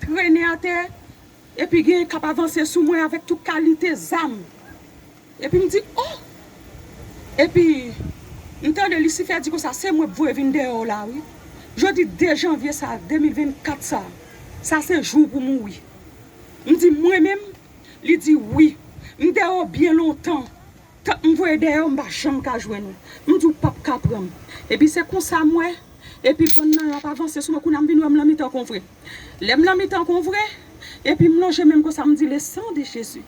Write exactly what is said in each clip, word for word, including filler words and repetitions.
trennen atè, epi gen k ap avanse sou mwen avèk tout kalite zam. Epi m di, oh! Epi m tande Lisifè di konsa, se mwen k voye vin dèyè w la, wi. Jodi de janvye sa, de mil vennkat sa, sa se jou pou mouri. M di, mwen menm? Li di, wi. M dèyè w byen lontan. Tank m voye dèyè w, m pa janm ka jwenn ou. M di, w p ap ka pran m. Epi se konsa m wè. Epi bann nan yo ap avanse sou mwen, kounye a m vin wè m nan mitan konvre. Lè m nan mitan konvre, epi m lonje men m konsa, m di, le sang de Jésus.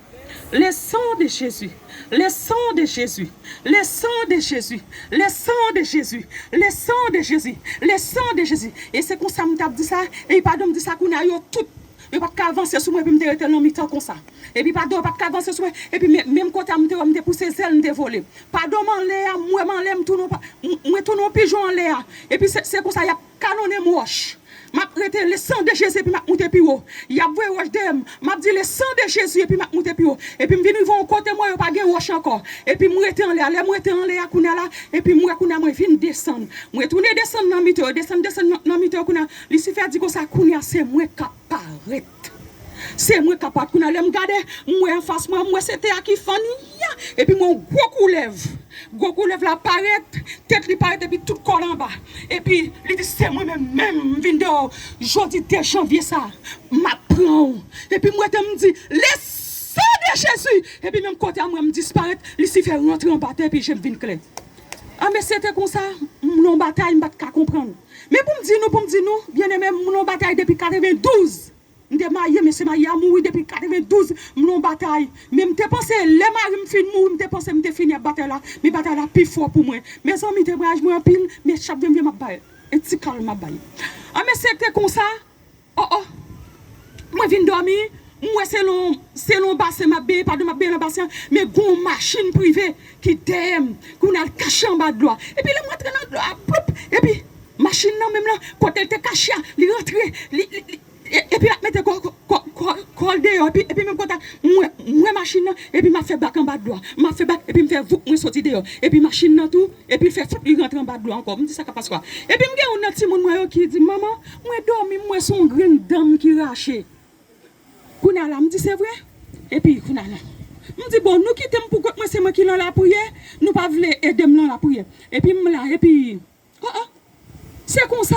Le sang de Jésus. Le sang de Jésus. Le sang de Jésus. Le sang de Jésus. Le sang de Jésus. Le sang de Jésus. E se konsa m t ap di sa, e pa dwe m di sa kounye a yo tout. Yo pa t ka avanse sou mwen, epi m te rete nan mitan konsa. Epi pa dwe yo pa t ka avanse sou mwen, epi men- menm kote a m te wè, m te pouse zèl, m te vole. Pa dwe m anlè a, m wè m anlè, m tounen yon pa- m- mwen tounen yon pijon anlè a. Epi se se konsa y ap kanonnen m wòch. M ap rete le sang de Jésus, epi m ap moute pi wo. Y ap voye wòch dèyè m. M ap di le sang de Jésus, epi m ap moute pi wo. Epi m vin rive yon kote m wè yo pa gen wòch ankò. Epi m rete anlè a. Lè m rete anlè a kounye a la, epi m wè kounye a mwen vin desann. Mwen tounen desann nan mitan yo, desann, desann nan nan mitan yo kounye a. Lisifè di konsa, kounye a se mwen k ap parèt. Se mwen k ap parèt. Kounye a lè m gade, m wè anfas mwen, m wè se tè a ki fann, ya! Epi m wè yon gwo koulèv. Gwo koulèv la parèt, tèt li parèt epi tout kò l anba. Epi li di, se mwen menm, menm, m vin dèyè w. Jodi de janvye sa, m ap pran w. Epi m rete, m di, le sang de Jésus! Epi menm kote a m wè m disparèt, Lisifè rantre anba tè epi je m vin klè. An, mesye, te konsa, m nan batay, m pa t ka konprann. Men pou m di nou, pou m di nou, byeneme, m nan batay depi katrevendouz. M te marye, mesye marye a mouri depi katrevendouz, m nan batay. Men m te panse, lè mari m fin mouri, m te panse m te fini ak batay la. Men batay la pi fò pou mwen. Mezanmi, te voyaj mwen anpil, men chak vye m vye m ap bay. E ti kal m ap bay. An, mesye, te konsa, oh, oh. Mwen vin dòmi, m wè se lon, se lon basen m ap benyen, padon, m ap benyen nan basen an, men gon machin prive ki dèyè m, kounye a l kache anba dlo a. Epi lè m rantre nan dlo a, ploup, epi machin nan menm nan, kote l te kache a, li rantre, li, li, li, e- epi l ap mete kò, kò, kò, kò, kò l deyò, epi, epi menm kote a, m wè, m wè machin nan, epi m ap fè bak anba dlo a, m ap fè bak, epi m fè voup, mwen soti deyò, epi machin nan tou, epi l fè foup, li rantre anba dlo ankò. M di, sa k ap pase kwa? Epi m gen youn nan timoun mwen yo ki di, manman, mwen dòmi, m wè se yon grenn dan m ki rache. Kounye a la, m di, se vre? Epi, kounye a la, m di, bon, nou kite m pou kont mwen, se mwen ki nan lapriyè, nou pa vle ede m nan lapriyè. Epi m la, epi, oh, oh, se konsa,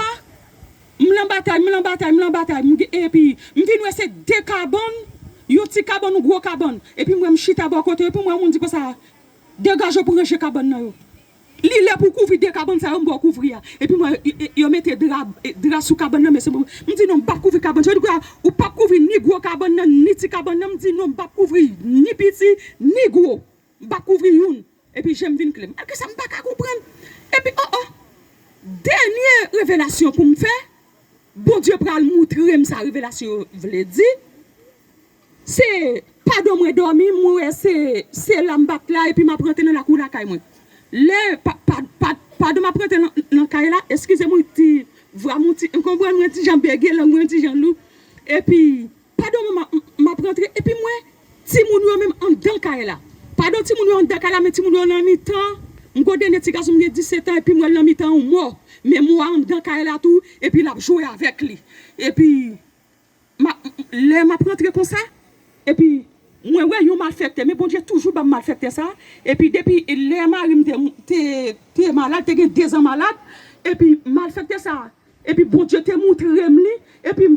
m lan batay, m lan batay, m lan batay, m, epi m vin wè se de kabann, yon ti kabann, yon gwo kabann. Epi m wè m chita bò kote yo, epi m wè yon moun di konsa, degaje w pou ranje kabann nan yo. Li lè pou kouvri de kabann sa yo, m ba w kouvri a. Epi m wè, e- e- yo mete dra, e- dra sou kabann nan, mesye. M di, non, m p ap kouvri kabann sa yo. Li di, kounye a, ou p ap kouvri ni gwo kabann nan, ni ti kabann nan. M di, non, m p ap kouvri ni piti, ni gwo. M p ap kouvri youn. Epi je m vin klè. Malgre sa, m pa ka konprann. Epi, oh, oh. Dènye revelasyon pou m fè, Bondye pral moutre m sa revelasyon yo vle di. Se pandan mwen dòmi, m wè se, se la m bat la, epi m ap rantre nan lakou lakay mwen. Lè, pa, pa, pa, pandan m ap rantre nan, nan kay la, eskize mwen ti vwa m ti, w konprann mwen ti jan bege, lang mwen ti jan lou. Epi, pandan mwen m ap, m ap rantre, epi m wè timoun yo menm anndan kay la. Pandan timoun yo anndan kay la, men timoun yo nan mitan, m gon dènye ti gason m gen disèt an, epi m wè l nan mitan yon mò. Men mò a anndan kay la tou, epi l ap jwe avèk li. Epi, m ap- lè m ap rantre konsa, epi mwen wè yon malfektè, men Bondye toujou ban m malfektè sa, epi depi lè mari m te, te, te malad, te gen dezan malad, epi malfektè sa, epi Bondye te moutre m li, epi,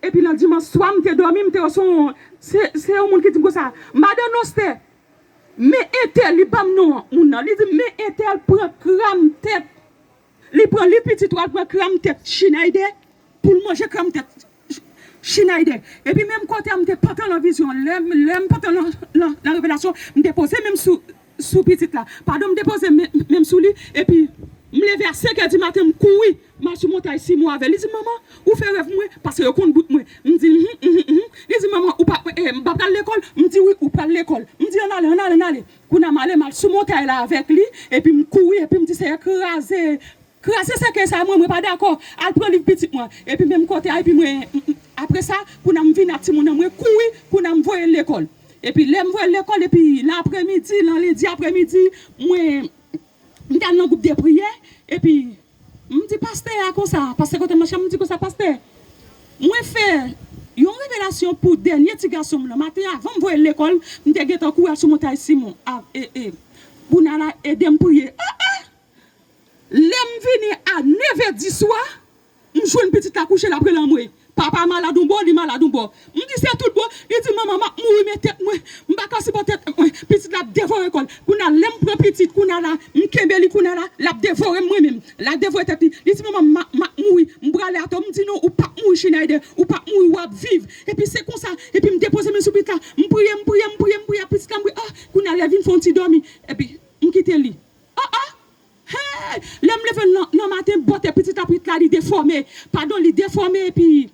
epi nan dimanch swa m te dòmi, m te wè se yon, se, se yon moun ki di m konsa, madan Nostè, men entèl, li ban m non moun nan, li di, men entèl pran kram tèt. Li pran li pitit ou al pran kram tèt Chinayde pou l manje kram tèt Chinayde. Epi menm kote a m te pantan lan vizyon, lè m, lè m pantan lan, lan, lan revelasyon, m te poze men m sou, sou pitit la. Padon, m te poze men, men m sou li, epi m leve a senk è di maten, m kouri, m al sou montay Simo avè l. Li di, manman, ou fè rèv mwen, paske yo konn bout mwen. M di, mhm, mhm, mhm. Li di, manman, ou pa, eh, m pa pral lekòl? M di, wi, ou pral lekòl. M di, ann ale, ann ale, ann ale. Kounye a m ale, m al sou montay la avèk li, epi m kouri, epi m di, Seyè, kraze, kraze sèkèy sa a, mwen, mwen pa dakò. Al pran liv pitit mwen. Epi menm kote a, epi mwen, m- m- apre sa, kounye a m vin ak timoun nan, mwen kouri, kounye a m voye l lekòl. Epi lè m voye l lekòl, epi nan apremidi, nan lendi apremidi, mwen, m t al nan gwoup de priyè, epi m di pastè a konsa, pastè kote m mache, m di konsa, pastè, mwen fè Yon revelasyon pou dènye ti gason m nan. Maten, avan m voye l lekòl, m te gentan kouri al sou Montay Simon. A, e, e, Kounye a la, ede m priye. Ah, ah! Lè m vini a nèv è di swa, m jwenn pitit la kouche, l ap rele anmwe. Papa malad yon bò, li malad yon bò. M di, "Se tout bon." Li di, "Manman, m ap mouri, men tèt mwen, m pa ka sipòte tèt mwen." Pitit la ap devore kò l. Kounye a, lè m pran pitit, kounye a la, m kenbe li, kounye a la, l ap devore m mwen menm. L ap devore tèt li. Li di, "Manman, m ap, m ap mouri, m prale atò." M di, "Non, ou p ap mouri, Schneider. Ou p ap mouri, w ap viv." Epi se konsa, epi m depoze men sou pitit la. M priye, m priye, m priye, m priye, pitit la, m priye. Ah, kounye a, lè l vin fè yon ti dòmi. Epi, m kite li. Ah, ah! Hey! Lè m leve nan, nan maten, bòtè pitit la, pitit la, li defòme. Padon, li defòme, epi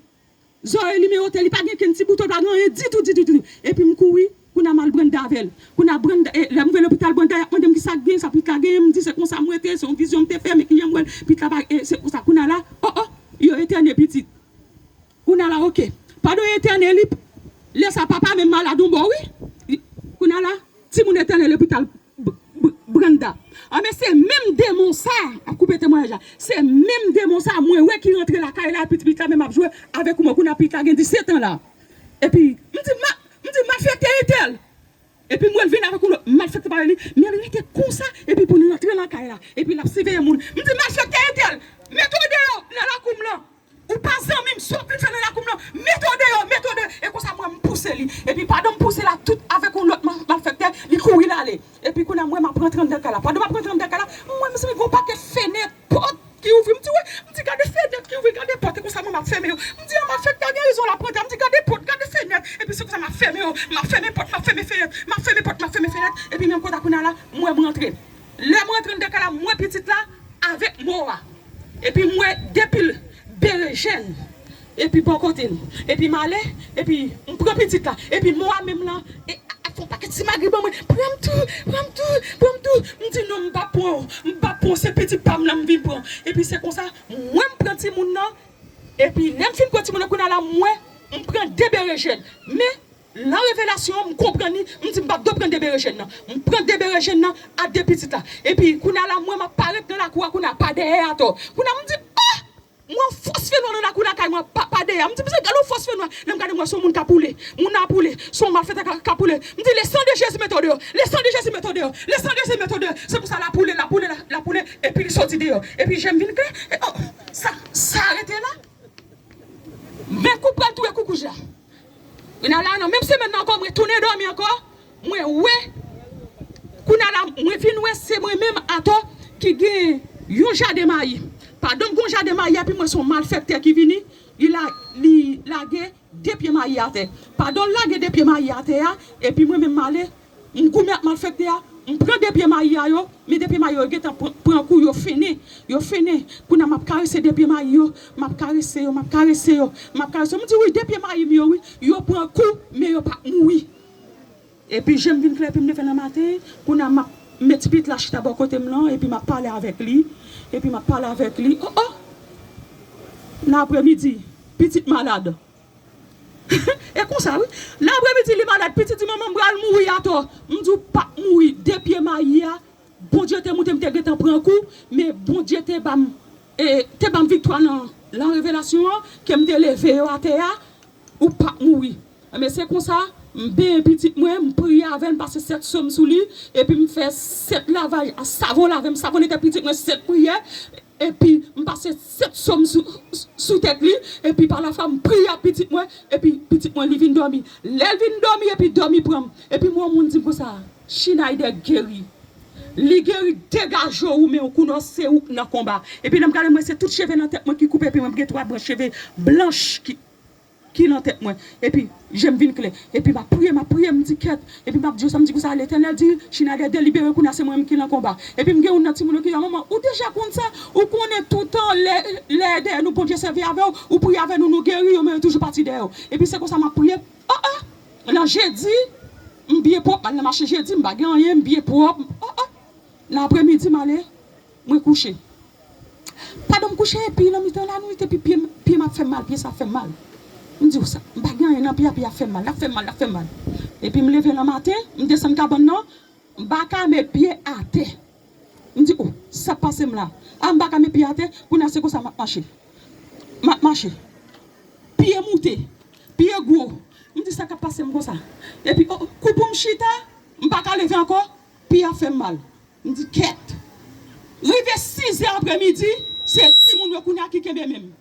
zòrèy li, men ote, li pa gen kenn ti bouton, pa gen anyen ditou, ditou, ditou. Epi m kouri, kounye a m al Brenda avè l. Kounye a Brenda, e, lè m rive lopital Brenda, y ap mande m kisa k gen, sa pitit la genyen, m di se konsa m rete, se yon vizyon m te fè, men kijan m wè l, pitit la pa, e, se konsa. Kounye a la, oh, oh, yo entène pitit. Kounye a la, oke. Pandan yo entène li, lè sa papa menm malad yon bò, wi. Kounye a la, timoun entène lopital B-, B-, Brenda. Anben, se menm demon sa, ap koupe temwayaj la. Se menm demon sa, mwen wè ki rantre lakay la, epi pitit la menm ap jwe avèk mwen. Kounye a pitit la gen disèt an la. Epi, m di, "Ma-, m di, malfektè entèl." Epi m wè l vin avèk yon lòt malfektè parèy li, men l rete konsa, epi pou l rantre nan kay la, epi l ap siveye moun. M di, "Malfektè entèl, mete w deyò nan lakou m lan. Ou pa zanmi m, sa w ap vin fè nan lakou m lan, mete w deyò, mete w deyò." E konsa, mwen, m pouse li. Epi pandan m pouse la, tout avèk yon lòt ma-, malfektè, li kouri l ale. Epi kounye a, mwen, m ap rantre anndan kay la. Pandan m ap rantre anndan kay la, m wè, mezanmi, gen yon pakèt fenèt, pòt ki ouvri. M di, "Wi." M di, "Gade fenèt ki ouvri, gade pòt." E konsa, mwen, m ap fèmen yo. M di, "A, malfektè gen rezon, l ap rantre." M di, "Gade pòt, gade fenèt." Epi se konsa, m ap fèmen yo. M ap fèmen pòt, m ap fèmen fenèt. M ap fèmen pòt, m ap fèmen fenèt. Epi menm kote a kounye a la, mwen, m rantre. Lè m rantre anndan kay la, m wè pitit la avèk mò a. Epi m wè de pil berejèn. Epi bò kote l. Epi m ale, epi m pran pitit la. Epi mò a menm lan, e, a, a fè yon pakèt simagri ban mwen. "Pran m tou, pran m tou, pran m tou." M di, "Non, m p ap pran w, m p ap pran w, se pitit pa m lan m vin pran." Epi se konsa, mwen m pran timoun nan. Epi lè m fin pran timoun nan, kounye a la, mwen, m pran de berejèn. Men, nan revelasyon an, m konprann li, m di m p ap dwe pran de berejèn nan. M pran de berejèn nan ak de pitit la. Epi, kounye a la, mwen, m ap parèt nan lakou a, kounye a, pa dèyè atò. Kounye a, m di, "Ah!" Mwen, fòs fenwa nan lakou lakay mwen, pa, pa dèyè. M di, "Mezanmi, gade yon fòs fenwa." Lè m gade, mwen, se yon moun k ap woule. Moun nan ap woule. Se yon malfektè k ap, k ap woule. M di, "Le sang de Jésus, mete w deyò. Le sang de Jésus, mete w deyò. Le sang de Jésus, mete w deyò." Se konsa, l ap woule, l ap woule, l ap, l ap woule. Epi li soti deyò. Epi je m vin klè. E, oh, sa, sa rete la. Men kou pral touye koukouj la. Kounye a la, nan menm semèn nan ankò, mwen tounen dòmi ankò. Mwen wè. Kounye a la, mwen vin wè se mwen menm atò ki gen yon jaden mayi. Pandan m gen yon jaden mayi, epi mwen se yon malfektè ki vini, li la, li lage de pye mayi atè. Pandan l lage de pye mayi atè a, epi mwen menm m ale, m goumen ak malfektè a, m pran de pye mayi a yo, men de pye mayi yo gentan pran, pran kou, yo fennen, yo fennen. Kounye a m ap karese de pye mayi yo, m ap karese yo, m ap karese yo, m ap karese yo. M di, "Wi, de pye mayi m yo, wi, yo pran kou, men yo pa mouri." Epi je m vin klè, epi m leve nan maten, kounye a m ap met pitit la chita bò kote m lan, epi m ap pale avèk li, epi m ap pale avèk li. Oh, oh! Nan apremidi, pitit malad. E konsa, wi. Nan apremidi, li malad. Pitit di, "Manman, m pral mouri atò." M di, "Ou p ap mouri." De pye mayi a, Bondye te montre m te gentan pran kou, men Bondye te ban m, e, te ban m viktwa nan, nan revelasyon an, ke m te leve yo atè a, "Ou p ap mouri." Men se konsa, m benyen pitit mwen, m priye avè l, m pase sèt sòm sou li, epi m fè sèt lavaj a savon, lave m, savon nèt pitit mwen, sèt priyè. Epi, m pase sèt sòm sou, sou tèt li. Epi, pa lafwa, m priye ak pitit mwen. Epi, pitit mwen, li vin dòmi. Lè l vin dòmi, epi dòmi pran m. Epi, m wè yon moun di m konsa, "Schneider geri. Li geri, degaje w, ou men w kounye a, se ou k nan konba." Epi, lè m gade, mwen, se tout cheve nan tèt mwen ki koupe. Epi, mwen, m gen twa branch cheve blanch ki ki nan tèt mwen. Epi, je m vin klè. Epi, m ap priye, m ap priye, m di, "Kèt." Epi, m ap di yo sa, m di konsa, Letènèl di, "Schneider delibere, kounye a se mwen menm ki nan konba." Epi, m gen youn nan timoun yo ki di, "Manman, ou deja konn sa, ou konnen toutan lè, lè dèyè nou, Bondye sèvi avè w, ou priye avè nou, nou geri yo, men yo toujou pati dèyè w." Epi, se konsa m ap priye. Oh, oh! Nan jedi, m byen pwòp, m al nan mache jedi, m pa gen anyen, m byen pwòp. Oh, oh! Nan apremidi, m ale, mwen kouche. Pandan m kouche, epi nan mitan lannuit, epi pye m, pye m ap fè m mal, pye sa ap fè m mal. M di, "Ou sa, m pa gen anyen nan pye a, pye a ap fè m mal, l ap fè m mal, l ap fè m mal." Epi m leve nan maten, m desann kabann nan, m pa ka met pye atè. M di, "O, sa k pase m la? A, m pa ka met pye atè, kounye a se konsa m ap mache." M ap mache. Pye moute. pye gwo. M di, "Sa k ap pase m konsa?" Epi, o, kou pou m chita, m pa ka leve ankò, pye a fè m mal. M di, "Kèt." Rive sizè aprèmidi, se timoun yo kounye a ki kenbe men m.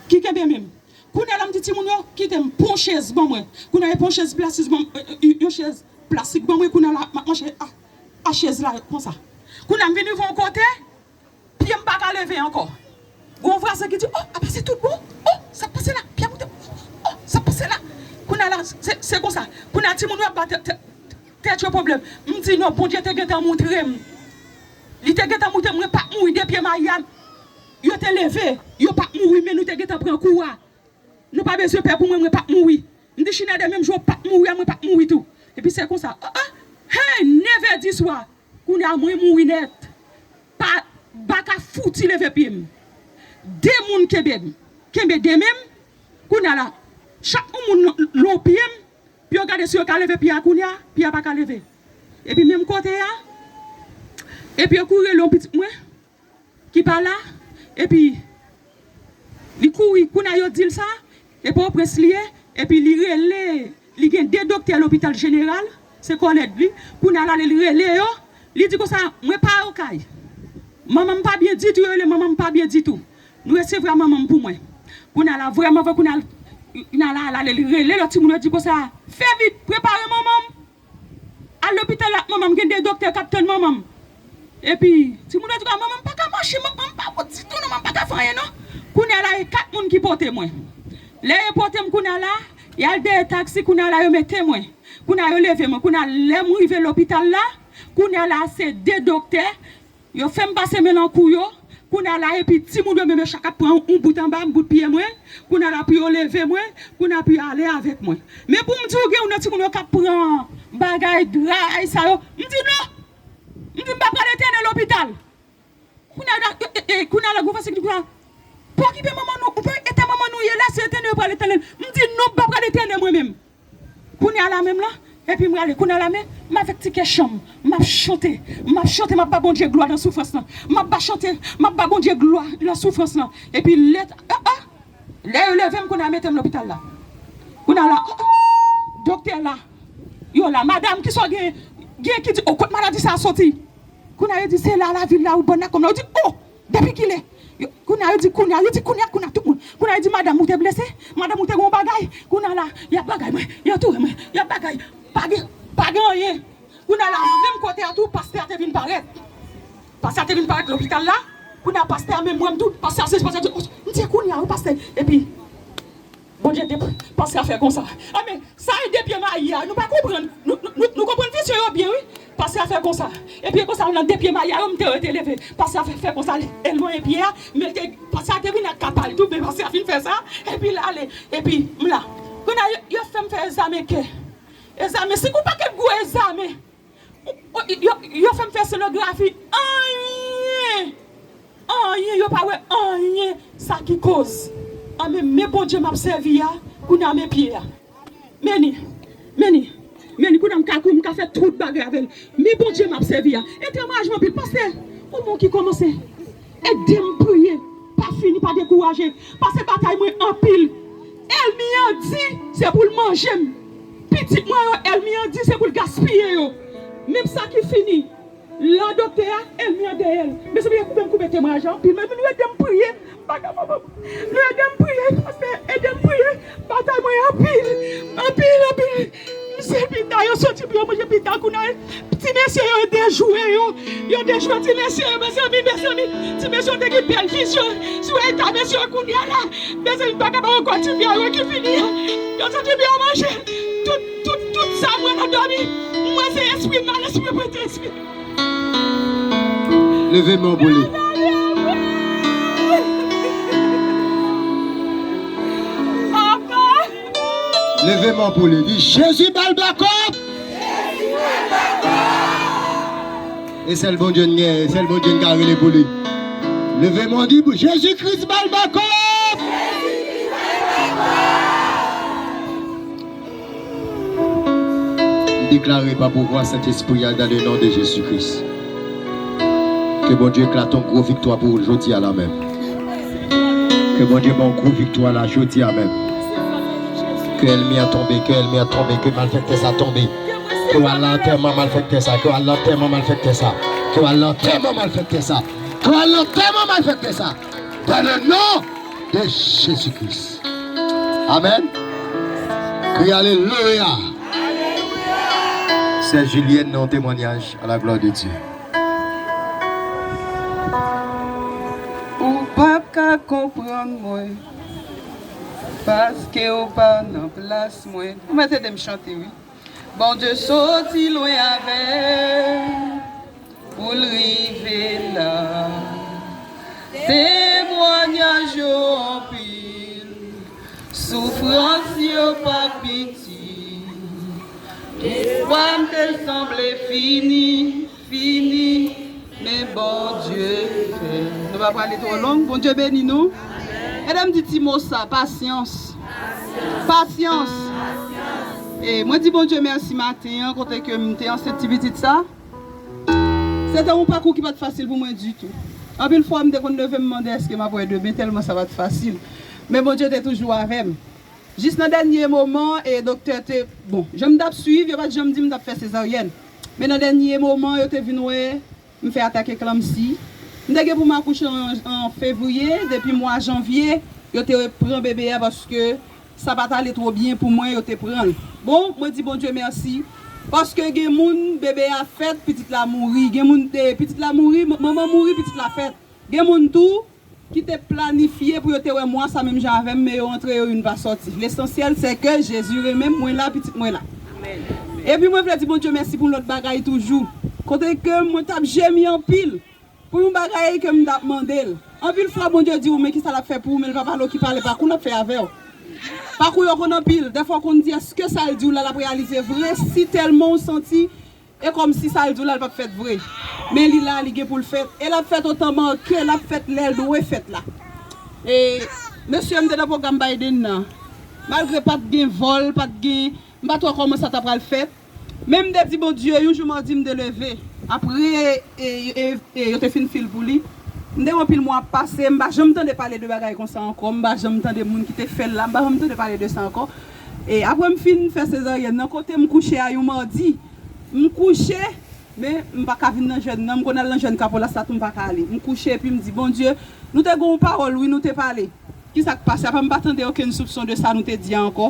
Ki kenbe men m. Kounye a la, m di timoun yo, "Kite m, pran yon chèz ban mwen." Kounye a, yo pran yon chèz plastik ban, yon chèz plastik ban mwen, kounye a la, m ap mache a, a chèz la konsa. Kounye a, m vin rive yon kote, pye m pa ka leve ankò. Gon vwazen ki di, "O, apa se tout bon? O, sa k pase la? Pye a moute. O, sa k pase la?" Kounye a la, se, se konsa. Kounye a, timoun yo ap ba tè-, tè-, tèt yo pwoblèm. M di, "Non, Bondye te gentan montre m. Li te gentan montre m, mwen p ap mouri de pye mayi a." Yo te leve, yo p ap mouri, men nou te gentan pran kou a. Nou pa bezwen pè pou mwen, mwen p ap mouri. M di, "Chinade, menm jan w p ap mouri a, mwen p ap mouri tou." Epi se konsa, o, o, hey, nèv è di swa, kounye a mwen mouri nèt. Pa, pa ka fouti leve pye m. De moun kenbe m, kenbe de men m. Kounye a la, chak yon moun lon, lon pye m, pou yo gade si yo ka leve pye a kounye a, pye a pa ka leve. Epi menm kote a, epi yo kouri lon pitit mwen, ki pa la, epi li kouri, kounye a yo di l sa, e Pòtoprens li ye, epi li rele, li gen de doktè lopital jeneral, se kòlèg li, kounye a l ale, li rele yo, li di konsa, "Mwen pa Okay. Manman m pa byen ditou," yo rele manman m pa byen ditou. Nou resevwa manman m pou mwen. Kounye a la, vrèman vre, kounye a, kounye a la, l ale, li rele lòt timoun yo, di konsa, "Fè vit, prepare manman m." Al lopital la ak manman m, gen de doktè k ap tann manman m. Epi, timoun yo di, "Manman m pa ka mache, manman m pa bon ditou non, manman m pa ka fè anyen non." Kounye a la, e kat moun ki pote mwen. Lè yo pote m kounye a la, y al dèyè taksi, kounye a la, yo mete mwen. Kounye a, yo leve mwen. Kounye a, lè m rive lopital la, kounye a la, se de doktè, yo fè m pase men nan kou yo. Kounye a la, epi timoun yo menm yo chak ap pran yon bout anba m, bout pye mwen. Kounye a la, pou yo leve mwen, kounye a, pou yo ale avèk mwen. Men pou m di w, gen youn nan timoun yo k ap pran bagay, dra, sa yo. M di non. M di m pa pral etène lopital. Kounye a la, e, e, e, kounye a la, gwo fòs ki di kounye a, "Pa okipe manman nou, ou pa etène manman nou ye la, se etène yo pral etène l." M di non, m pa pral etène mwen menm. Kounye a la menm lan, epi m rale, kounye a la men, m avèk ti kè chanm, m ap chante, m ap chante, m ap ba Bondye glwa nan soufrans lan. M ap ba chante, m ap ba Bondye glwa nan soufrans lan. Epi lè, ah, ah, lè yo leve m, kounye a mete m lopital la. Kounye a la, ah, ah, doktè la, yo la, "Madanm, kisa w gen?" Gen ki di, "O, kot maladi sa a soti?" Kounye a yo di, "Se la, lavil la, ou bann la kòm la." Yo di, "O!" Depi kilè? Yo, kounye a, yo di, kounye a, yo di, kounye a, kounye a, tout moun. Kounye a, yo di, "Madanm, ou te blese? Madanm, ou te gen yon bagay?" Kounye a la, y ap bagay mwen, y antoure mwen, y ap bagay. Pa gen, pa gen anyen. Kounye a la, menm kote a tou, pastè a te vin parèt. Pastè a te vin parèt lopital la. Kounye a, pastè a menm wè m tou. Pastè a sezi, pastè a di, "O, m di, kounye a, wi, pastè." Epi, Bondye te, pastè a fè konsa. Anben, sa e de pye mayi a. Nou pa konprann. Nou, nou, nou, nou konprann vizyon yo byen, wi. Pastè a fè konsa. Epi konsa, nan de pye mayi a yo, m te, yo te leve. Pastè a fè, fè konsa, l lwen pye a. Men l te, pastè a te vin ak kapa l tou, men pastè a fin fè sa. Epi l ale. Epi, m la. Kounye a, yo, yo fè m fè egzamen kè. Egzamen, se yon pakèt gwo egzamen. Yo, yo, yo fè m fè sonografi, anyen, anyen, yo pa wè anyen sa ki koz. Anben, men Bondye m ap sèvi a, kounye a men pye a. Men li, men li, men li, kounye a m ka kouri, m ka fè tout bagay avè l. Men Bondye m ap sèvi a. E temwayaj m anpil, pastè, yon moun ki kòmanse. Ede m priye. Pa fini, pa dekouraje. Pase batay mwen anpil. Ènmi an di se pou l manje m. Pitit mwen yo, ènmi an di se pou l gaspiye yo. Menm sa ki fini. Lan doktè a, ènmi an dèyè l. Mezanmi, yo koupe m, koupe temwayaj la anpil. Men nou ede m priye. Bagay manman m. Nou ede m priye, pastè, ede m priye. Batay mwen anpil, anpil, anpil. Misye pita, yo soti pou yo manje pita kounye a. Ti mesye yo dejwe yo. Yo dejwe ti mesye yo, mezanmi, mezanmi. Ti mesye yo te gen bèl vizyon sou eta mesye yo kounye a la. Mezanmi, m pa kapab ankò, ti vyann yo ki fini an. Yo soti pou yo manje. Tout, tout, tout sa mwen nan dòmi. Mwen se espri mal, espri prete espri. Leve men w pou li. Leve men w pou li. Di, "Jezi, ba l bakòp." E sèl Bondye n gen, e sèl Bondye n ka rele pou li. Leve men w, di, "Jezi Kris, ba l bakòp." M deklare pa pouvwa Sentespri a, dans le nom de Jésus-Christ. Ke Bondye eklate yon gwo viktwa pou ou jodi a la menm. Ke Bondye ba w gwo viktwa la jodi a menm. Ke ènmi an tonbe, ke ènmi an tonbe, ke malfektè sa tonbe. Ke w al nan antèman malfektè sa, ke w al nan antèman malfektè sa, ke w al nan antèman malfektè sa, ke w al nan antèman malfektè sa. Dans le nom de Jésus-Christ. Amen. Kriye alelouya. Sè Julienne nan yon temwanyaj à la gloire de Dieu. Ou p ap ka konprann mwen, paske w pa nan plas mwen. Ou mèt ede m chante, wi. Bondye soti lwen avè m pou l rive la. Temwanyaj yo anpil, soufrans yo pa piti. Espwa m te sanble fini, fini, men Bondye fè. Nou pa prale twò long, Bondye beni nou. Ede m di ti mo sa, pasyans. Pasyans. E mwen di Bondye mèsi maten an, kote ke m te ansent ti pitit sa. Se te yon pakou ki pa t fasil pou mwen ditou. Anpil fwa, m te konn leve m mande èske m ap wè demen, tèlman sa pa t fasil. Men Bondye te toujou avè m. Jis nan dènye moman, e doktè te, bon, jan m t ap swiv, yo pa t janm di m t ap fè sezaryèn. Men nan dènye moman, yo te vin wè m fè atak eklanmsi. M te gen pou m akouche an, an fevriye, depi mwa janvye, yo te pran bebe a paske sa pa t ale twò byen pou mwen, yo te pran l. Bon, mwen di Bondye mèsi, paske gen moun, bebe a fèt, pitit la mouri. Gen moun, eh, pitit la mouri, man-, manman mouri, pitit la fèt. Gen moun tou ki te planifye pou yo te wè mwa sa menm jan avè m, men yo antre, yo youn pa sòti. Lesansyèl, se ke Jezi renmen m, mwen la, pitit mwen la. Epi mwen vle di Bondye mèsi pou yon lòt bagay toujou. Kote ke mwen t ap jemi anpil pou yon bagay ke m t ap mande l. Anpil fwa, Bondye di w, men kisa l ap fè pou ou, men l pa pale w ki pale, pakou l ap fè avè w. Pakou yo konn anpil. Dèfwa, w konn di, èske sa l di w la, l ap reyalize vre? Si tèlman w santi, e kòmsi sa l di w la, l p ap fèt vre. Men li la, li gen pou l fèt. E l ap fèt otan manke, l ap fèt lè l dwe fèt la. E mesye m te nan pwogram Biden nan. Malgre pa t gen vòl, pa t gen, m pa t wè kòman sa ta pral fèt. Men m te di Bondye, yon jou madi m te leve. Apre, e, e, e, yo te fin fil pou li. M te gen anpil mwa ap pase, m pa janm tande pale de bagay konsa ankò, m pa janm tande moun ki te fè l la, m pa janm tande pale de sa ankò. E apre m fin fè sezaryèn nan, kote m kouche a yon madi, m kouche, men m pa ka vin nan jèn nan, m konn al nan jèn Kapolas la tou, m pa ka ale. M kouche epi m di, Bondye, nou te gen yon pawòl, wi, nou te pale. Kisa k pase? Apa m pa tande okenn soupson de sa nou te di a ankò?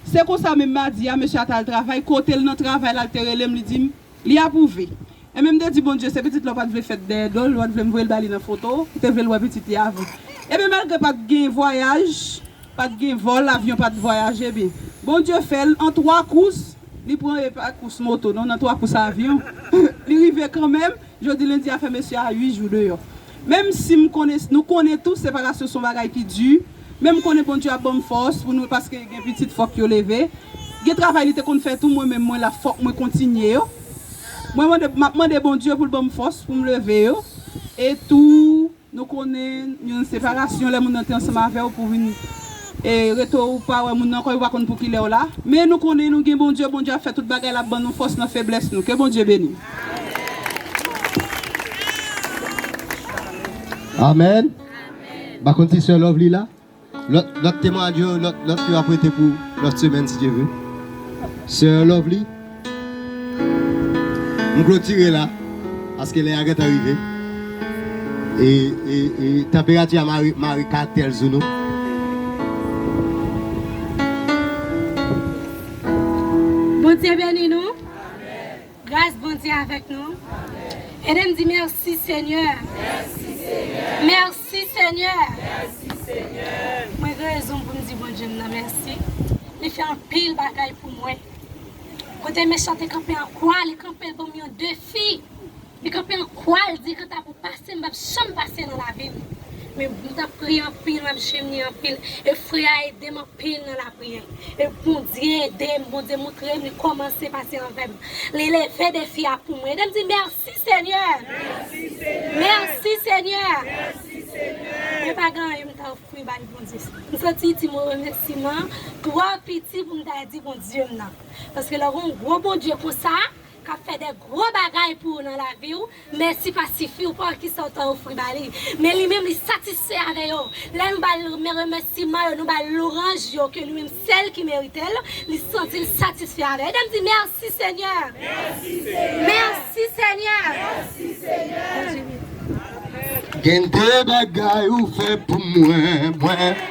Se konsa menm madi a, mesye a t al travay, kote l nan travay la, l te rele m, li di m, li apwouve. Enben, m te di, Bondye, se pitit la w pa t vle fèt dèyè do l, w pa t vle m voye l ba li nan foto, ou te vle l wè pitit li avan. Enben, malgre pa t gen vwayaj, pa t gen vòl, avyon pa t vwayaje byen. Bondye fè l, an twa kous, li pran, e pa kous moto, non, nan twa kous avyon. Li rive kanmenm, jodi lendi a fè mesye a uit jou deyò. Menm si m konnen, nou konnen tou separasyon se yon bagay ki di, men m konnen Bondye ap ban m fòs pou nou, paske gen pitit fòk yo leve. Gen travay li te konn fè tou, mwen menm mwen la fòk mwen kontinye yo. Mwen mande, m ap mande Bondye pou l ban m fòs pou m leve yo. E tou, nou konnen yon separasyon lè moun nan te ansanm avè w pou vin, e rete w pa wè moun nan ankò, yo pa konn pou kilè w la. Men nou konnen nou gen Bondye, Bondye ap fè tout bagay, l ap ban nou fòs nan feblès nou. Ke Bondye beni. Amèn. M pa konn si sè Lovely la. Lòt, lòt temwayaj yo, lòt, lòt yo ap rete pou lòt semèn, si Dye vle. Sè Lovely, m klotire la, paske lè a gentan rive. E, e, e tanperati a mare, mare karaktè l sou nou. Bondye beni nou. Gras Bondye avèk nou. Ede m di, mèsi, Senyè. Mèsi, Senyè. Mwen gen rezon pou m di Bondye m nan mèsi. Li fè anpil bagay pou mwen. Kote mechan te kanpe an kwa, li kanpe l ban m yon defi. Li kanpe an kwa, l di, kanta pou pase, m p ap janm pase nan lavi m. Men m t ap priye anpil, m ap jemi anpil. E frè a ede m anpil nan lapriyè. E Bondye ede m, Bondye montre m li kòmanse pase avè m. Li leve defi a pou mwen. Ede m di, mèsi, Senyè. Mèsi, Senyè. Mwen pa gen anyen m ta ofri bay Bondye. M santi ti mo remèsiman twò piti pou m ta di Bondye m nan. Paske lè w gen yon gwo Bondye konsa, k ap fè de gwo bagay pou ou nan lavi w, mèsi pa sifi w pa kisa w ta ofri ba li. Men li menm, li satisfè avè yo. Lè nou ba l men remèsiman yo, nou ba l lwanj yo, ke li menm sèl ki merite l, li santi l satisfè avè yo. Ede m di, mèsi, Senyè. Mèsi, Senyè. Gen de bagay ou fè pou mwen, mwen.